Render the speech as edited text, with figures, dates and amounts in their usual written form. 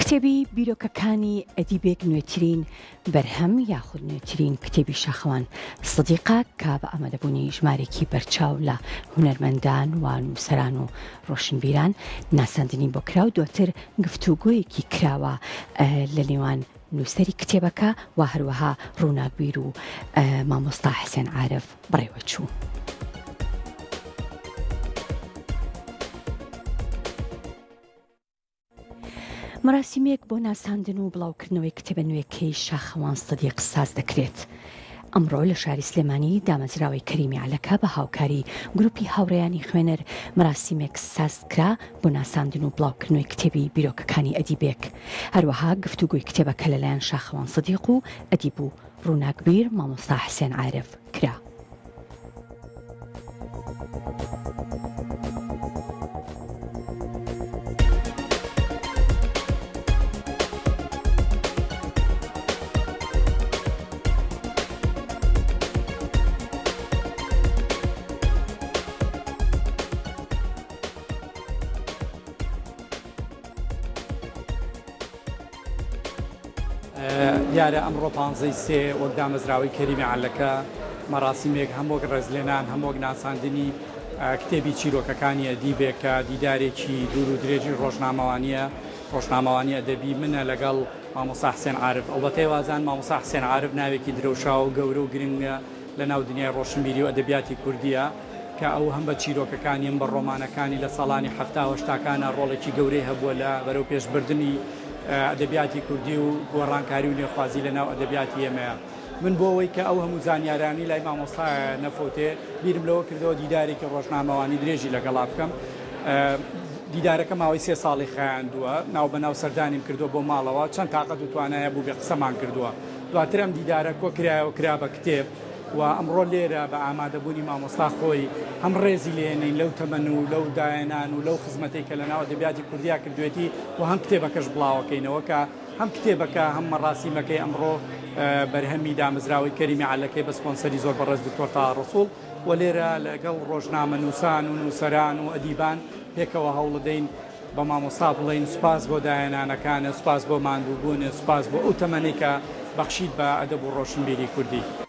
کتێبی بیرۆکەکانی ئەدیبێک نوێترین بەرهەم یاخود نوێترین کتێبی شاخەوان سدیقە کە بە ئامادەبوونی ژمارێکی بەرچاو لە هونەرمەندان و نووسەران و ڕۆشنبیران ناساندنی بۆ کرا و دواتر گفتوگۆیەکی کراوە لە نێوان نووسەری کتێبەکە و هەروەها ڕووناکبیر و مامۆستا حسێن عارف بەڕێوەچوو. مەراسیمێک بۆ ناساندن و بڵاوکردنەوەی کتێبە نوێکەی شاخەوان سدیق ساز دەکرێت. ئەمڕۆ لە شاری سلێمانی دامەزراوەی کەریمی عەلەکە بە هاوکاری گروپی هاوڕێیانی خوێنەر مەراسیمێک سازکرا بۆ ناساندن و بڵاوکردنەوەی کتێبی بیرۆکەکانی ئەدیبێک. هەروەها گفتوگۆی کتێبەکە لەلایەن شاخەوان سدیق و ئەدیب و ڕووناکبیر مامۆستا حسێن عارف کرا. دیارە ئەمڕۆ پانزەی سێ وەک دامەزراوەی کەریمی عەلەکە مەراسیمێک هەم وەک ڕێزلێنان هەم وەک ناساندنی کتێبی چیرۆکەکانی ئەدیبێک کە دیدارێکی دوور و درێژی ڕۆژنامەوانییە، ڕۆژنامەوانی ئەدەبی منە لەگەڵ مامۆستا حسێن عارف. ئەڵبەتە وازان مامۆستا حسێن عارف ناوێکی درەوشاوە و گەورە و گرنگە لە ناو دنیای ڕۆشنبیری و ئەدەبیاتی کوردییە کە ئەو هەم بە چیرۆکەکانی هەم بە ڕۆمانەکانی لە ساڵانی حەفتا و هەشتاکانا ڕۆڵێکی گەورەی هەبووە لە بەرەوپێشبردنی ئەدەبیاتی کوردی و گۆڕانکاری و نوێخوازی لە ناو ئەدەبیاتی ئێمەیا. من بۆ ئەوەی کە ئەو هەموو زانیارانەی لای مامۆستایە نەفەوتێ، بیرم لەوە کردەوە دیدارێکی ڕۆژنامەوانی درێژی لەگەڵا بکەم. دیدارەکە ماوەی سێ ساڵی خایاندووە، ناوبەناو سەردانیم کردووە بۆ ماڵەوە، چەند تاقەت و توانای هەبووبێ قسەمان کردووە. دواتر ئەم دیدارە کۆ کرایەوە کرا بە کتێب و ئەمڕۆ لێرە بە ئامادەبوونی مامۆستا خۆی هەم ڕێزی لێنین لەو تەمەن و لەو داهێنان و لەو خزمەتەی کە لەناو ئەدەبیاتی کوردیا کردوێتی و هەم کتێبەکەش بڵاوەکەینەوە کە هەم کتێبەکە هەم مەڕاسیمەکەی ئەمڕۆ بەرهەمی دامەزراوەی کەریمی عەلەکەی بە سپۆنسەری زۆر بەڕێز دکتۆر تاها ڕەسوڵ و لێرە لەگەڵ ڕۆژنامەنووسان و نووسەران و ئەدیبان پێکەوە هەوڵدەین بە مامۆستا بڵێین سوپاس بۆ داهێنانەکانت، سوپاس بۆ ماندووبوونت، سوپاس بۆ ئەو تەمەنەی کە بەخشیت بە ئەدەب و ڕۆشنبیری کوردی.